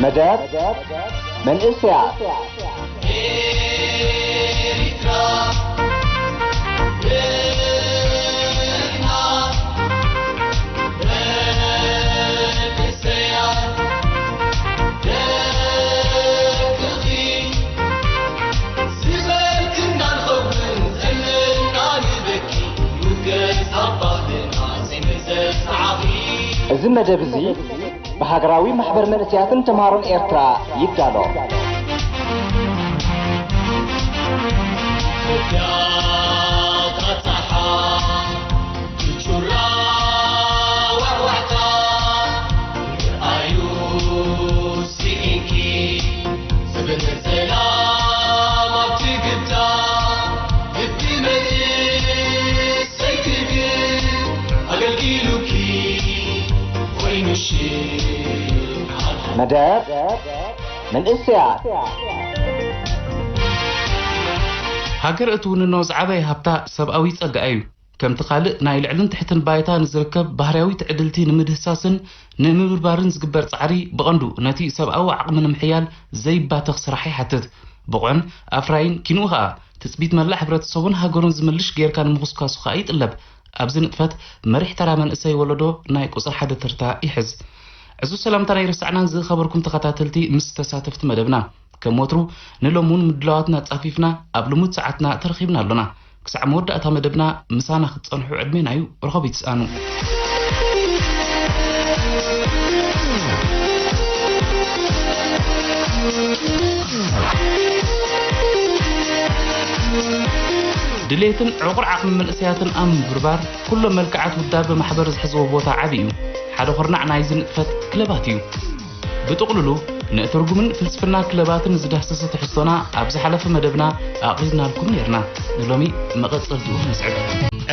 መደብ መንእሰያት። እዚ መደብ እዚ ብሃገራዊ ማሕበር መንእሰያትን ተምሃሮን ኤርትራ ይዳሎ። መደብ መንእሰያት። ሃገር እትውንኖ ዝዓበየ ሃብታ ሰብኣዊ ጸጋኣ እዩ። ከምቲ ካልእ ናይ ልዕልን ትሕትን ባይታ ንዝርከብ ባህርያዊ ትዕድልቲ ንምድህሳስን ንምብርባርን ዝግበር ጻዕሪ፣ ብቐንዱ ነቲ ሰብኣዊ ዓቕሚ ንምሕያል ዘይባተኽ ስራሕ ይሓትት። ብቑዕን ኣፍራይን ኪንኡ ኸኣ፣ ትጽቢት መላእ ሕብረተሰቡን ሃገሩን ዝምልሽ ጌርካ ንምኹስኳሱ ኸኣ ይጥለብ። ኣብዚ ንጥፈት መሪሕ ተራ መንእሰይ ወለዶ ናይ ቁጽሪ ሓደ ተርታ ይሕዝ። ዕዙዝ ሰላምታን ኣይረሳዕናን ዝኸበርኩም ተኸታተልቲ ምስ ተሳተፍቲ መደብና። ከም ወትሩ ንሎሚ እውን ምድላዋትና ኣጻፊፍና ኣብ ልሙድ ሰዓትና ተረኺብና ኣሎና። ክሳዕ መወዳእታ መደብና ምሳና ክትጸንሑ ዕድሜና እዩ። ርኸቡ ይትስኣኑ። ድሌትን ዕቑር ዓቕሚ መንእሰያትን ኣብ ምብርባር ኩሎም መልክዓት ውዳበ ማሕበር ዝሕዝዎ ቦታ ዓቢ እዩ። ሓደ ኩርናዕ ናይዚ ንጥፈት ክለባት እዩ። ብጥቕልሉ ንትርጉምን ፍልስፍና ክለባትን ዝዳህሰሰ ትሕዝቶና ኣብ ዝሓለፈ መደብና ኣቕሪብናልኩም ነይርና። ንሎሚ መቐጸልትኡ ንስዕብ።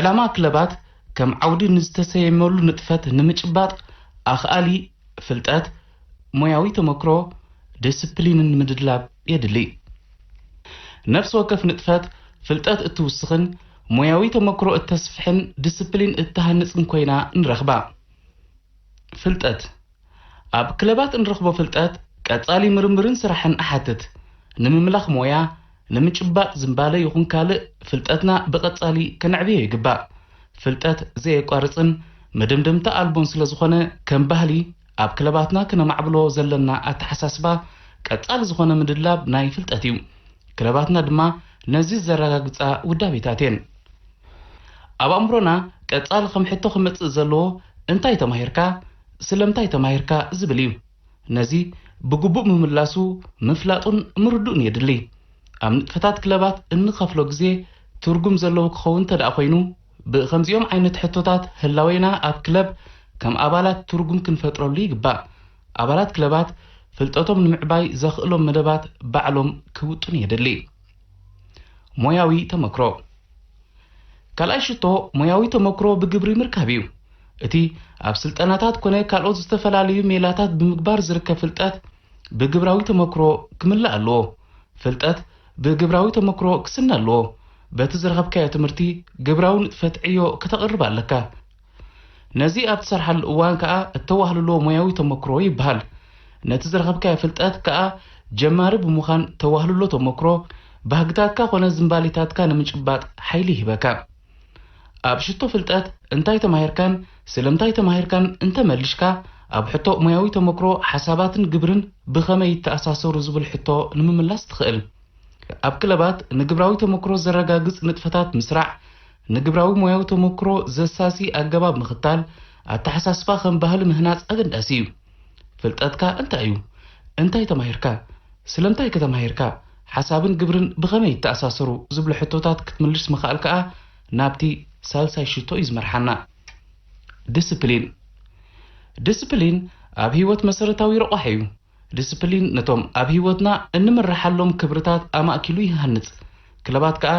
ዕላማ ክለባት ከም ዓውዲ ንዝተሰየመሉ ንጥፈት ንምጭባጥ ኣኽኣሊ ፍልጠት፣ ሞያዊ ተመክሮ፣ ዲስፕሊንን ምድላብ የድሊ። ነፍሲ ወከፍ ንጥፈት ፍልጠት እትውስኽን ሞያዊ ተመክሮ እተስፍሕን ዲስፕሊን እትሃንጽን ኮይና ንረኽባ። ፍልጠት። ኣብ ክለባት እንረኽቦ ፍልጠት ቀጻሊ ምርምርን ስራሕን እሓትት። ንምምላኽ ሞያ፣ ንምጭባጥ ዝንባለ ይኹን ካልእ ፍልጠትና ብቐጻሊ ከነዕብዮ ይግባእ። ፍልጠት ዘየቋርጽን መደምደምታ ኣልቦን ስለ ዝኾነ፣ ከም ባህሊ ኣብ ክለባትና ክነማዕብሎ ዘለና ኣተሓሳስባ ቀጻሊ ዝኾነ ምድላብ ናይ ፍልጠት እዩ። ክለባትና ድማ ነዚ ዘረጋግጻ ውዳቤታት እየን። ኣብ ኣእምሮና ቀጻሊ ከም ሕቶ ክመጽእ ዘለዎ፣ "እንታይ ተማሂርካ? ስለምንታይ ተማሂርካ?" ዝብል እዩ። ነዚ ብግቡእ ምምላሱ፣ ምፍላጡን ምርድኡን የድሊ። ኣብ ንጥፈታት ክለባት እንኸፍሎ ግዜ ትርጉም ዘለዎ ክኸውን እንተ ደኣ ኮይኑ፣ ብኸምዚኦም ዓይነት ሕቶታት ህላዌና ኣብ ክለብ ከም ኣባላት ትርጉም ክንፈጥረሉ ይግባእ። ኣባላት ክለባት ፍልጠቶም ንምዕባይ ዘኽእሎም መደባት ባዕሎም ክውጥኑ የድሊ። ሞያዊ ተመክሮ። ካልኣይ ሽቶ ሞያዊ ተመክሮ ብግብሪ ምርካብ እዩ። እቲ ኣብ ስልጠናታት ኮነ ካልኦት ዝተፈላለዩ ሜላታት ብምግባር ዝርከብ ፍልጠት ብግብራዊ ተመክሮ ክምላእ ኣለዎ። ፍልጠት ብግብራዊ ተመክሮ ክስነ ኣለዎ። በቲ ዝረኸብካዮ ትምህርቲ ግብራዊ ንጥፈት ዕዮ ከተቕርብ ኣለካ። ነዚ ኣብ ትሰርሓሉ እዋን ከኣ እተዋህልሎ ሞያዊ ተመክሮ ይበሃል። ነቲ ዝረኸብካዮ ፍልጠት ከኣ ጀማሪ ብምዃን ተዋህልሎ ተመክሮ፣ ባህግታትካ ኮነ ዝንባሌታትካ ንምጭባጥ ሓይሊ ይህበካ። ኣብ ሽቶ ፍልጠት እንታይ ተማሂርካን ስለምንታይ ተማሂርካን እንተመሊሽካ፣ ኣብ ሕቶ ሞያዊ ተመክሮ ሓሳባትን ግብርን ብኸመይ ይተኣሳሰሩ ዝብል ሕቶ ንምምላስ ትኽእል። ኣብ ክለባት ንግብራዊ ተመክሮ ዘረጋግጽ ንጥፈታት ምስራዕ፣ ንግብራዊ ሞያዊ ተመክሮ ዘሳሲ ኣገባብ ምኽታል፣ ኣተሓሳስባ ከም ባህሊ ምህናጽ ኣገዳሲ እዩ። ፍልጠትካ እንታይ እዩ? እንታይ ተማሂርካ? ስለምንታይ ከ ተማሂርካ? ሓሳብን ግብርን ብኸመይ ይተኣሳሰሩ? ዝብሉ ሕቶታት ክትምልስ ምኽኣል ከኣ ናብቲ ሳልሳይ ሽቶ እዩ ዝመርሓና። ዲስፕሊን። ዲስፕሊን ኣብ ህይወት መሰረታዊ ረቋሒ እዩ። ዲስፕሊን ነቶም ኣብ ህይወትና እንምርሓሎም ክብርታት ኣማእኪሉ ይሃንጽ። ክለባት ከኣ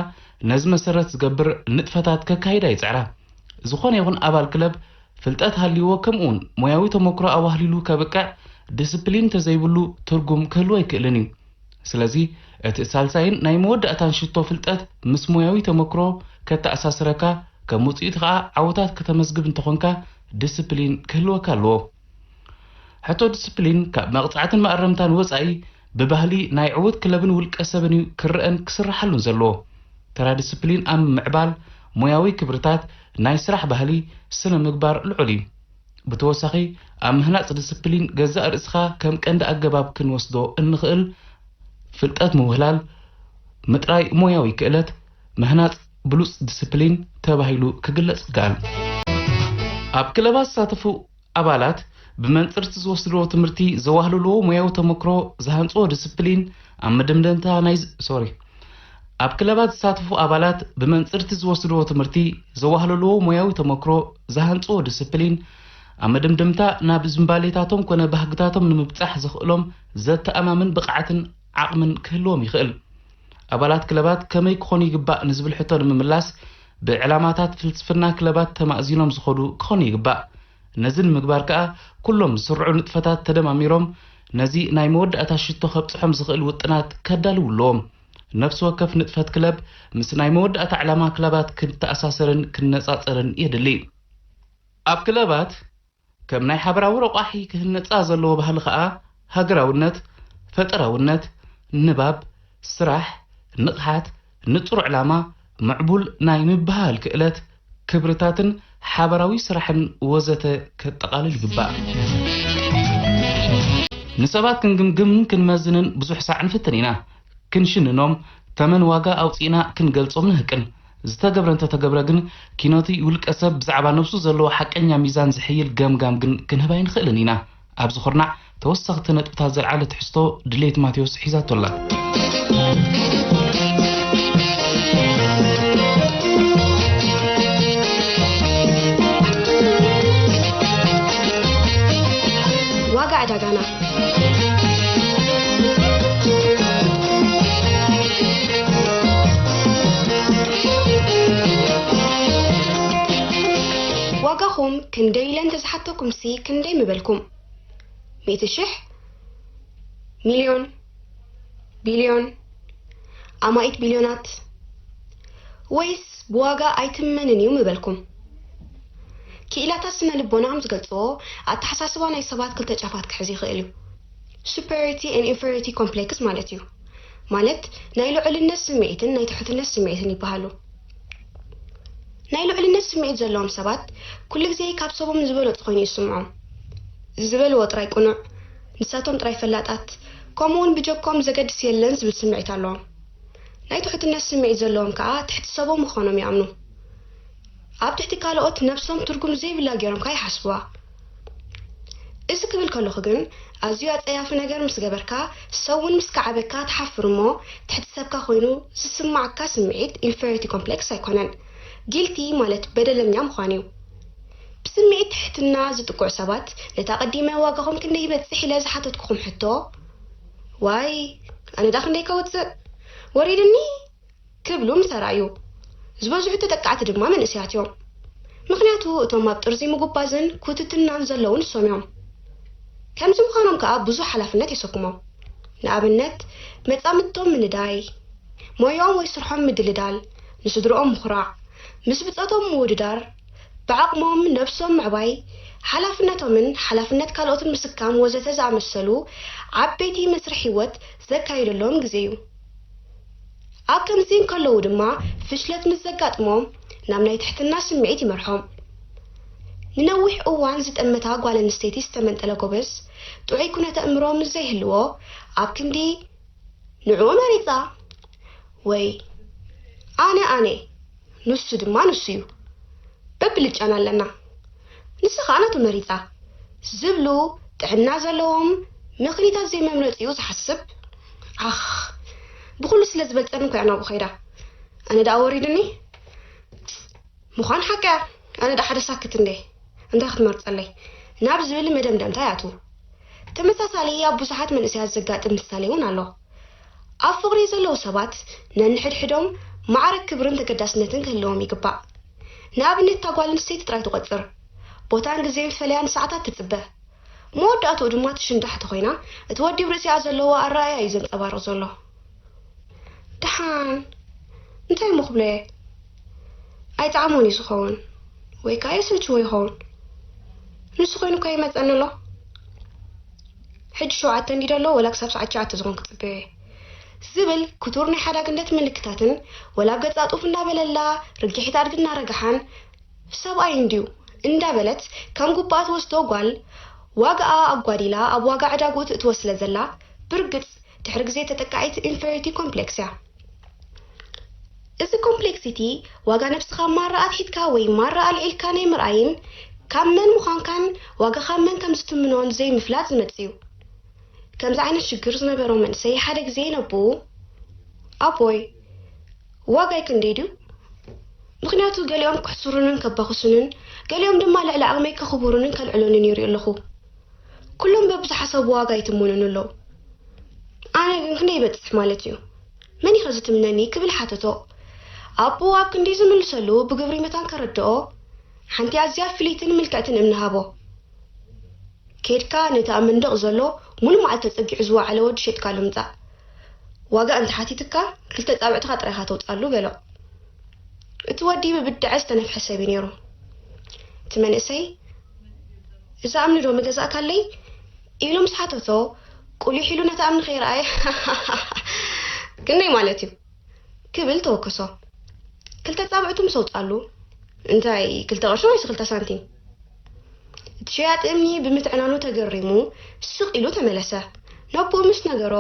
ነዚ መሰረት ዝገብር ንጥፈታት ከካይዳ ይጽዕራ። ዝኾነ ይኹን ኣባል ክለብ ፍልጠት ሃልይዎ፣ ከምኡውን ሞያዊ ተመክሮ ኣዋህሊሉ ከብቅዕ፣ ዲስፕሊን እንተዘይብሉ ትርጉም ክህልዎ ኣይክእልን እዩ። ስለዚ እቲ ሳልሳይን ናይ መወዳእታን ሽቶ ፍልጠት ምስ ሞያዊ ተመክሮ ከተኣሳስረካ፣ ከም ውጽኢቱ ከኣ ዓወታት ከተመዝግብ እንተኾንካ፣ ዲስፕሊን ክህልወካ ኣለዎ። ሕቶ ዲስፕሊን ካብ መቕጻዕትን መኣረምታን ወጻኢ ብባህሊ ናይ ዕዉት ክለብን ውልቀ ሰብን እዩ ክረአን ክስርሓሉን ዘለዎ። ተራ ዲስፕሊን ኣብ ምምዕባል ሞያዊ ክብርታት፣ ናይ ስራሕ ባህሊ፣ ስነ ምግባር ልዑል እዩ። ብተወሳኺ ኣብ ምህናጽ ዲስፕሊን ገዛእ ርእስኻ ከም ቀንዲ ኣገባብ ክንወስዶ እንኽእል ፍልጠት ምውህላል፣ ምጥራይ ሞያዊ ክእለት፣ ምህናጽ ብሉጽ ዲስፕሊን ተባሂሉ ክግለጽ ይከኣል። ኣብ ክለባት ዝሳተፉ ኣባላት ብመንጽርቲ ዝወስድዎ ትምህርቲ ዘዋህልልዎ ሞያዊ ተመክሮ ዝሃንጽዎ ዲስፕሊን ኣብ መደምደምታ ናይ ዝ-፣ ሶሪ። ኣብ ክለባት ዝሳተፉ ኣባላት ብመንጽርቲ ዝወስድዎ ትምህርቲ ዘዋህልልዎ ሞያዊ ተመክሮ ዝሃንጽዎ ዲስፕሊን ኣብ መደምደምታ ናብ ዝንባሌታቶም ኮነ ባህግታቶም ንምብጻሕ ዘኽእሎም ዘተኣማምን ብቕዓትን ዓቕምን ክህልዎም ይኽእል። ኣባላት ክለባት ከመይ ክኾኑ ይግባእ ንዝብል ሕቶ ንምምላስ ብዕላማታት ፍልስፍና ክለባት ተማእዚኖም ዝኸዱ ክኾኑ ይግባእ። ነዚ ንምግባር ከኣ ኩሎም ዝስርዑ ንጥፈታት ተደማሚሮም ነዚ ናይ መወዳእታ ሽቶ ከብጽሖም ዝኽእል ውጥናት ከዳልዉ ኣለዎም። ነፍሲ ወከፍ ንጥፈት ክለብ ምስ ናይ መወዳእታ ዕላማ ክለባት ክተኣሳሰርን ክነጻጸርን የድሊ። ኣብ ክለባት ከም ናይ ሓበራዊ ረቋሒ ክህነጻ ዘለዎ ባህሊ ከኣ ሃገራውነት፣ ፈጠራውነት፣ ንባብ፣ ስራሕ፣ ንቕሓት፣ ንጹር ዕላማ፣ ምዕቡል ናይ ምብህሃል ክእለት፣ ክብርታትን ሓባራዊ ስራሕን ወዘተ ከጠቓልል ይግባእ። ንሰባት ክንግምግምን ክንመዝንን ብዙሕ ሳዕ ንፍትን ኢና። ክንሽንኖም፣ ተመን ዋጋ ኣውጺእና ክንገልጾም ንህቅን። ዝተገብረ እንተተገብረ ግን፣ ኪኖቲ ውልቀ ሰብ ብዛዕባ ነብሱ ዘለዎ ሓቀኛ ሚዛን ዝሕይል ገምጋም ግን ክንህብ ኣይንኽእልን ኢና። ኣብዚ ኩርናዕ፣ ተወሰኽቲ ነጥብታት ዘልዓለ ትሕዝቶ ድሌት ማቴዎስ ሒዛቶ ኣላ። ዋጋ ዕዳጋና። ዋጋኹም ክንደይ ኢለ እንተዝሓተኩምሲ ክንደይ ምበልኩም? ሚእቲ ሽሕ? ሚልዮን? ቢልዮን? ኣማኢት ቢልዮናት? ወይስ ብዋጋ ኣይትመንን እዩ ምበልኩም? ክኢላታት ስነ ልቦና ከም ዝገልጽዎ፣ ኣተሓሳስባ ናይ ሰባት ክልተ ጫፋት ክሕዝ ይኽእል እዩ። Superiority and inferiority complex ማለት እዩ። ማለት ናይ ልዑልነት ስምዒትን ናይ ትሑትነት ስምዒትን ይበሃሉ። ናይ ልዑልነት ስምዒት ዘለዎም ሰባት ኩሉ ግዜ ካብ ሰቦም ዝበለጹ ኮይኑ ይስምዖም። ዝበልዎ ጥራይ ቅኑዕ፣ ንሳቶም ጥራይ ፈላጣት፣ ከምኡ እውን ብጀኮም ዘገድስ የለን ዝብል ስምዒት ኣለዎም። ናይ ትሑትነት ስምዒት ዘለዎም ከኣ ትሕቲ ሰቦም ምዃኖም ይኣምኑ። ኣብ ትሕቲ ካልኦት ነብሶም ትርጉም ዘይብላ ገይሮም ከኣ ይሓስብዋ። እዚ ክብል ከለኹ ግን፣ ኣዝዩ ኣጸያፊ ነገር ምስ ገበርካ፣ ሰብ እውን ምስ ከዓበካ ትሓፍር እሞ፣ ትሕቲ ሰብካ ኮይኑ ዝስማዓካ ስምዒት ኢንፌሪዮሪቲ ኮምፕሌክስ ኣይኮነን። ጊልቲ ማለት በደለኛ ምዃን እዩ። ብስምዒት ትሕትና ዝጥቅዑ ሰባት፣ ነታ ቀዲመ ዋጋኹም ክንደይ ይበጽሕ ኢለ ዝሓተትኩኹም ሕቶ፣ "ዋይ፣ ኣነ ደኣ ክንደይ ከውጽእ? ወሪድኒ?" ክብሉ ምስ ኣርኣዩ፣ ዝበዝሑ ተጠቃዕቲ ድማ መንእሰያት እዮም። ምኽንያቱ፣ እቶም ኣብ ጥርዚ ምጉባዝን ኩትትናን ዘለዉ ንሶም እዮም። ከምዚ ምዃኖም ከኣ ብዙሕ ሓላፍነት የሰክሞም። ንኣብነት፣ መጻምድቶም ምንዳይ፣ ሞያኦም ወይ ስርሖም ምድልዳል፣ ንስድርኦም ምኹራዕ፣ ምስ ብጾቶም ምውድዳር፣ ብዓቕሞም ነብሶም ምዕባይ፣ ሓላፍነቶምን ሓላፍነት ካልኦትን ምስካም ወዘተ ዝኣመሰሉ ዓበይቲ መስርሕ ህይወት ዘካይደሎም ግዜ እዩ። ኣብ ከምዚ እንከለዉ ድማ ፍሽለት ምስ ዘጋጥሞም ናብ ናይ ትሕትና ስምዒት ይመርሖም። ንነዊሕ እዋን ዝጠመታ ጓል ኣንስተይቲ ዝተመንጠለ ጎበዝ ጥዑይ ኩነተ ኣእምሮ ምስ ዘይህልዎ ኣብ ክንዲ ንዕኡ መሪጻ ወይ ኣነ ኣነ ንሱ ድማ ንሱ እዩ። በብልጫና ኣለና። ንሳ ኸኣ ናቱ መሪጻ ዝብሉ ጥዕና ዘለዎም ምኽኒታት ዘይመምረጺኡ ዝሓስብ፣ ኣኽ፣ ብኹሉ ስለ ዝበልጸኒ እኮ እያ ናብኡ ከይዳ። ኣነ ደኣ ወሪዱኒ። ምዃን ሓቂ እያ። ኣነ ደኣ ሓደ ሳክት እንዴ፣ እንታይ ክትመርጸለይ? ናብ ዝብል መደምደምታ ይኣትዉ። ተመሳሳሊ ኣብ ብዙሓት መንእሰያት ዘጋጥም ምሳሌ እውን ኣሎ። ኣብ ፍቕሪ ዘለዉ ሰባት ነንሕድሕዶም ማዕረ ክብርን ተገዳስነትን ክህልዎም ይግባእ። ንኣብነት፣ እታ ጓል ኣንስተይቲ ጥራይ ትቖጽር። ቦታን ግዜን ፈለያ ንሰዓታት ትጽበ። መወዳእትኡ ድማ ትሽንዳሕ ተኾይና፣ እቲ ወዲ ኣብ ርእሲኣ ዘለዎ ኣረኣእያ እዩ ዘንጸባርቕ ዘሎ። ደሓን እንታይ እሞ ክብሎ እየ? ኣይጠዓሞን እዩ ዝኸውን፣ ወይ ከኣ የሰልችዎ ይኸውን። ንሱ ኮይኑ እኳ ይመጸኒ ኣሎ። ሕጂ ሸውዓተ እንዲ ደሎ ወላ ክሳብ ሰዓት ትሽዓተ ዝኾን ክጽበዮ እየ ዝብል ክቱር ናይ ሓዳግነት ምልክታትን ወላ ኣብ ገጻ ጡፍ እንዳበለላ ርጊሒት ኣድጊ እናረገሓን ሰብኣይ እንድዩ እንዳበለት ከም ጉባኣ ትወስዶ ጓል ዋጋኣ ኣጓዲላ ኣብ ዋጋ ዕዳግኡ ትእትዎ ስለ ዘላ ብርግጽ ድሕሪ ግዜ ተጠቃዒት ኢንፌሪቲ ኮምፕሌክስ እያ። እዚ ኮምፕሌክሲቲ ዋጋ ነብስኻ ማራ ኣትሒትካ ወይ ማራ ኣልዒልካ ናይ ምርኣይን ካብ መን ምዃንካን ዋጋኻ መን ከም ዝትምኖን ዘይምፍላጥ ዝመጽእ እዩ። ከምዚ ዓይነት ሽግር ዝነበሮ መንእሰይ ሓደ ግዜ ነቦኡ ኣቦይ ዋጋይ ክንደይ ድዩ? ምኽንያቱ ገሊኦም ክሕስሩንን ከባኹሱንን ገሊኦም ድማ ልዕሊ ዓቕመይ ከኽብሩንን ከልዕሉንን ይሪኡ ኣለኹ። ኩሎም በብዝሓሰቡ ዋጋ ይትምኑኒ ኣለዉ። ኣነ ግን ክንደይ ይበጽሕ ማለት እዩ? መን እዩ ከ ዝትምነኒ ክብል ሓተቶ። ኣቦኡ ኣብ ክንዲ ዝምልሰሉ ብግብሪ መታን ከረድኦ ሓንቲ ኣዝያ ፍልይትን ምልክዕትን እምኒ ሃቦ። ኬድካ ነቲ ኣብ መንደቕ ዘሎ ሙሉ መዓልቲ ተጸጊዑ ዝወዓለ ወዲ ሸጥካሉ ምጻእ። ዋጋ እንተ ሓቲትካ ክልተ ጻብዕትኻ ጥራይኻ ተውጻሉ በሎ። እቲ ወዲ ብብድዐ ዝተነፍሐ ሰብ እዩ ነይሩ። እቲ መንእሰይ እዛ እምኒ ዶ ምገዛእካለይ ኢሉ ምስ ሓተቶ ቁሊሕ ኢሉ ነታ እምኒ ከይረኣየ ክንደይ ማለት እዩ ክብል ተወከሶ። ክልተ ጻብዕቱ ምስ ኣውጻሉ እንታይ ክልተ ቅርሺ ወይስ ክልተ ሳንቲም? እቲ ሸያጢ እምኒ ብምትዕናኑ ተገሪሙ ስቕ ኢሉ ተመለሰ። ነቦኡ ምስ ነገሮ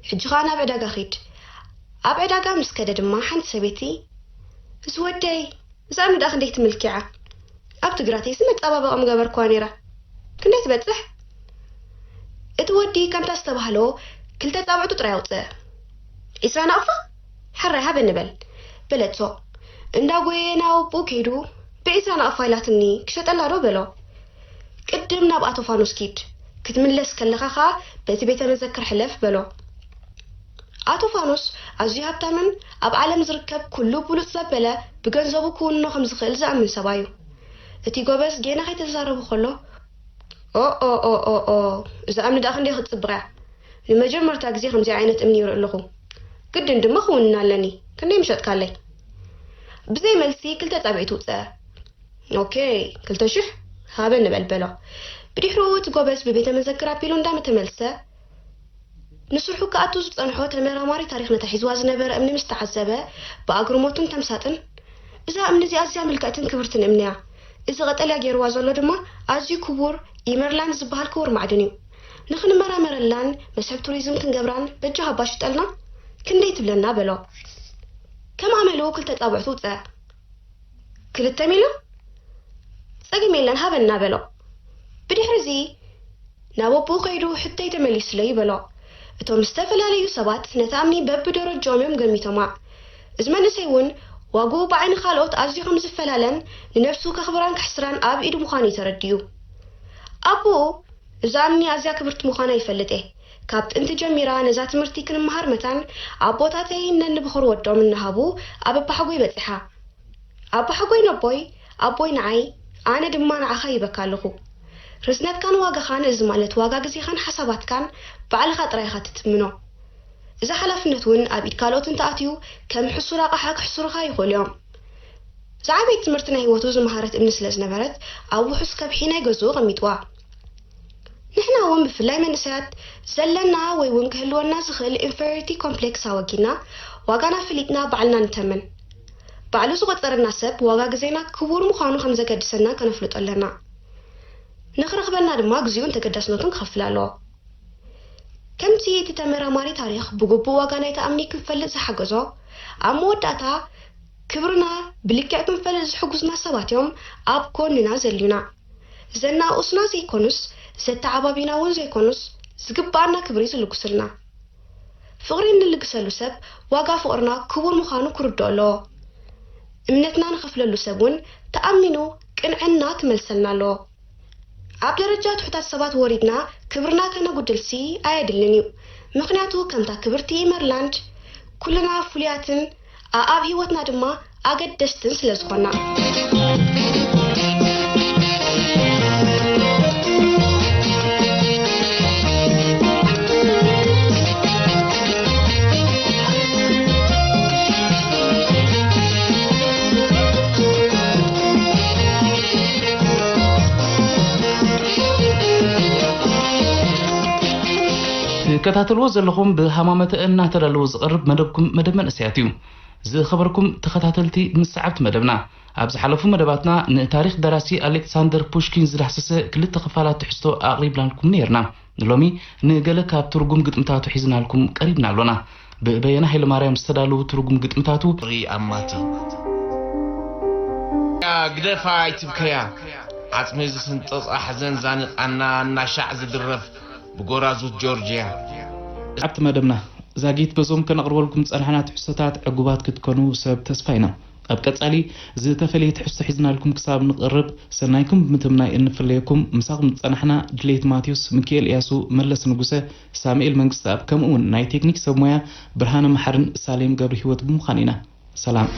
ሕጂ ኸኣ ናብ ዕዳጋ ኺድ። ኣብ ዕዳጋ ምስ ከደ ድማ ሓንቲ ሰበይቲ እዚ ወደይ እዛ እምኒ ደኣ ክንደይ ትምልኪዓ? ኣብ ትግራተይሲ መጻባበቒ ምገበርክዋ ነይረ። ክንደይ ትበጽሕ? እቲ ወዲ ከምታ ዝተባህሎ ክልተ ጻብዕቱ ጥራይ ኣውጽአ። ዒስራ ናቕፋ? ሕራይ ሃበኒ በል በለቶ። እንዳጎየ ናብ ኣቦኡ ከይዱ ብዒስራ ናቕፋ ኢላትኒ ክሸጠላ ዶ በሎ። ቅድም ናብ ኣቶ ፋኖስ ኪድ ክትምለስ ከለኻ ኸኣ በቲ ቤተ መዘክር ሕለፍ በሎ። ኣቶ ፋኖስ ኣዝዩ ሃብታምን ኣብ ዓለም ዝርከብ ኩሉ ብሉጽ ዘበለ ብገንዘቡ ክውንኖ ከም ዝኽእል ዝኣምን ሰብኣይ እዩ። እቲ ጎበዝ ጌና ከይተዛረቡ ከሎ ኦኦኦኦኦ እዛ እምኒ ደኣ ክንደይ ክትጽብቕ እያ። ንመጀመርታ ግዜ ከምዚ ዓይነት እምኒ ይርኢ ኣለኹ። ግድን ድማ ክውንና ኣለኒ። ክንደይ ምሸጥካለይ? ብዘይ መልሲ ክልተ ጻብዒት ውጸ። ኦኬ ክልተ ሽሕ ሃበ ንበል በሎ። ብድሕሪኡ እቲ ጎበዝ ብቤተ መዘክር ኣቢሉ እንዳተመልሰ ንስርሑ ክኣቱ ዝጸንሖ ተመራማሪ ታሪኽ ነታ ሒዝዋ ዝነበረ እምኒ ምስ ተዓዘበ ብኣግርሞትን ተምሳጥን እዛ እምኒ እዚኣ ኣዝያ ምልክዕትን ክብርትን እምኒ እያ። እዚ ቀጠልያ ገይርዋ ዘሎ ድማ ኣዝዩ ክቡር ኢመርላንድ ዝበሃል ክቡር ማዕድን እዩ። ንኽንመራመረላን መስሕብ ቱሪዝም ክንገብራን በጃኻ እባ ሽጠልና ክንደይ ትብለና በሎ። ከም ኣመሉ ክልተ ጻብዕቱ ውጸ። ክልተ ሚልዮን? ጸገም የለን ሃበና በሎ። ብድሕሪ እዚ ናብ ኣቦኡ ከይዱ ሕቶይ ተመሊሱለይ በሎ። እቶም ዝተፈላለዩ ሰባት ነታ እምኒ በብደረጃኦም እዮም ገሚቶማ። እዚ መንእሰይ እውን ዋግኡ ብዓይኒ ካልኦት ኣዝዩ ከም ዝፈላለን ንነብሱ ከኽብራን ከሕስራን ኣብ ኢዱ ምዃኑ እዩ ተረዲኡ። ኣቦኡ እዛ እምኒ ኣዝያ ክብርቲ ምዃና ይፈልጥ እየ። ካብ ጥንቲ ጀሚራ ነዛ ትምህርቲ ክንመሃር መታን ኣቦታተይ ነንብኹር ወዶም እናሃቡ ኣብ ኣባሓጎይ በጺሓ። ኣባሓጎይ ነቦይ ኣቦይ ንዓይ ኣነ ድማ ንዓኻ ይበካ ኣለኹ። ርዝነትካን ዋጋኻን እዚ ማለት ዋጋ ግዜኻን ሓሳባትካን ባዕልኻ ጥራይ ኢኻ ትትምኖ። እዚ ሓላፍነት እውን ኣብ ኢድ ካልኦት እንተኣትዩ ከም ሕሱር ኣቕሓ ክሕስሩኻ ይኽእሉ እዮም። ዝዓበየት ትምህርቲ ናይ ህይወቱ ዝመሃረት እምኒ ስለ ዝነበረት ኣብ ውሑስ ከብሒ ናይ ገዝኡ ኣቐሚጥዋ። ንሕና እውን ብፍላይ መንእሰያት ዘለና ወይ እውን ክህልወና ዝኽእል ኢንፌሪቲ ኮምፕሌክስ ኣወጊድና ዋጋና ፈሊጥና ባዕልና ንተምን። ባዕሉ ዝቖጸረና ሰብ ዋጋ ግዜና ክቡር ምዃኑ ከም ዘገድሰና ከነፍልጦ ኣለና። ንኽረኽበና ድማ ግዜኡን ተገዳስነቱን ክኸፍል ኣለዎ። ከምቲ እቲ ተመራማሪ ታሪኽ ብግቡእ ዋጋ ናይቲ ኣምኒ ክንፈልጥ ዝሓገዞ፣ ኣብ መወዳእታ ክብርና ብልክዕ ክንፈልጥ ዝሕግዙና ሰባት እዮም ኣብ ጎንና ዘልዩና። ዘናቑስና ዘይኮኑስ፣ ዘተዓባቢና እውን ዘይኮኑስ፣ ዝግብኣና ክብሪ ዝልግሱልና። ፍቕሪ እንልግሰሉ ሰብ ዋጋ ፍቕርና ክቡር ምዃኑ ክርድኦ ኣለዎ። እምነትና ንኸፍለሉ ሰብ እውን ተኣሚኑ ቅንዕና ክመልሰልና ኣለዎ። ኣብ ደረጃ ትሑታት ሰባት ወሪድና ክብርና ከነጉድልሲ ኣየድልን እዩ። ምኽንያቱ ከምታ ክብርቲ ኢመርላንድ ኩልና ፍሉያትን ኣኣብ ህይወትና ድማ ኣገደስትን ስለ ዝኾና። ትከታተልዎ ዘለኹም ብሃማመተ እናተዳለወ ዝቐርብ መደብኩም መደብ መንእሰያት እዩ። ዝኸበርኩም ተኸታተልቲ ምስ ሰዓብቲ መደብና፣ ኣብ ዝሓለፉ መደባትና ንታሪኽ ደራሲ ኣሌክሳንደር ፑሽኪን ዝዳህሰሰ ክልተ ክፋላት ትሕዝቶ ኣቕሪብናልኩም ነይርና። ንሎሚ ንገለ ካብ ትርጉም ግጥምታቱ ሒዝናልኩም ቀሪብና ኣሎና። ብበየነ ሃይለማርያም ዝተዳለዉ ትርጉም ግጥምታቱ ሪ ኣማቲ። ያ ግደፋ ኣይትብከያ። ዓጽሚ ዝስንጥቕ ኣሕዘን ዛንቃና እናሻዕ ዝድረፍ ብጎራዙት ጆርጅያ። ኣብቲ መደብና ዛጊት በዞም ከነቕርበልኩም ዝጸናሕና ትሕዝቶታት ዕጉባት ክትኮኑ ሰብ ተስፋ ኢና። ኣብ ቀጻሊ ዝተፈለየ ትሕዝቶ ሒዝናልኩም ክሳብ ንቕርብ ሰናይኩም ብምትምናይ እንፍለየኩም። ምሳኹም ዝጸናሕና ድሌት ማቴዎስ፣ ሚኪኤል እያሱ፣ መለስ ንጉሰ፣ ሳሙኤል መንግስተኣብ ከምኡ እውን ናይ ቴክኒክ ሰብ ሞያ ብርሃነ መሓርን ሳሌም ገብረ ህይወት ብምዃን ኢና። ሰላም።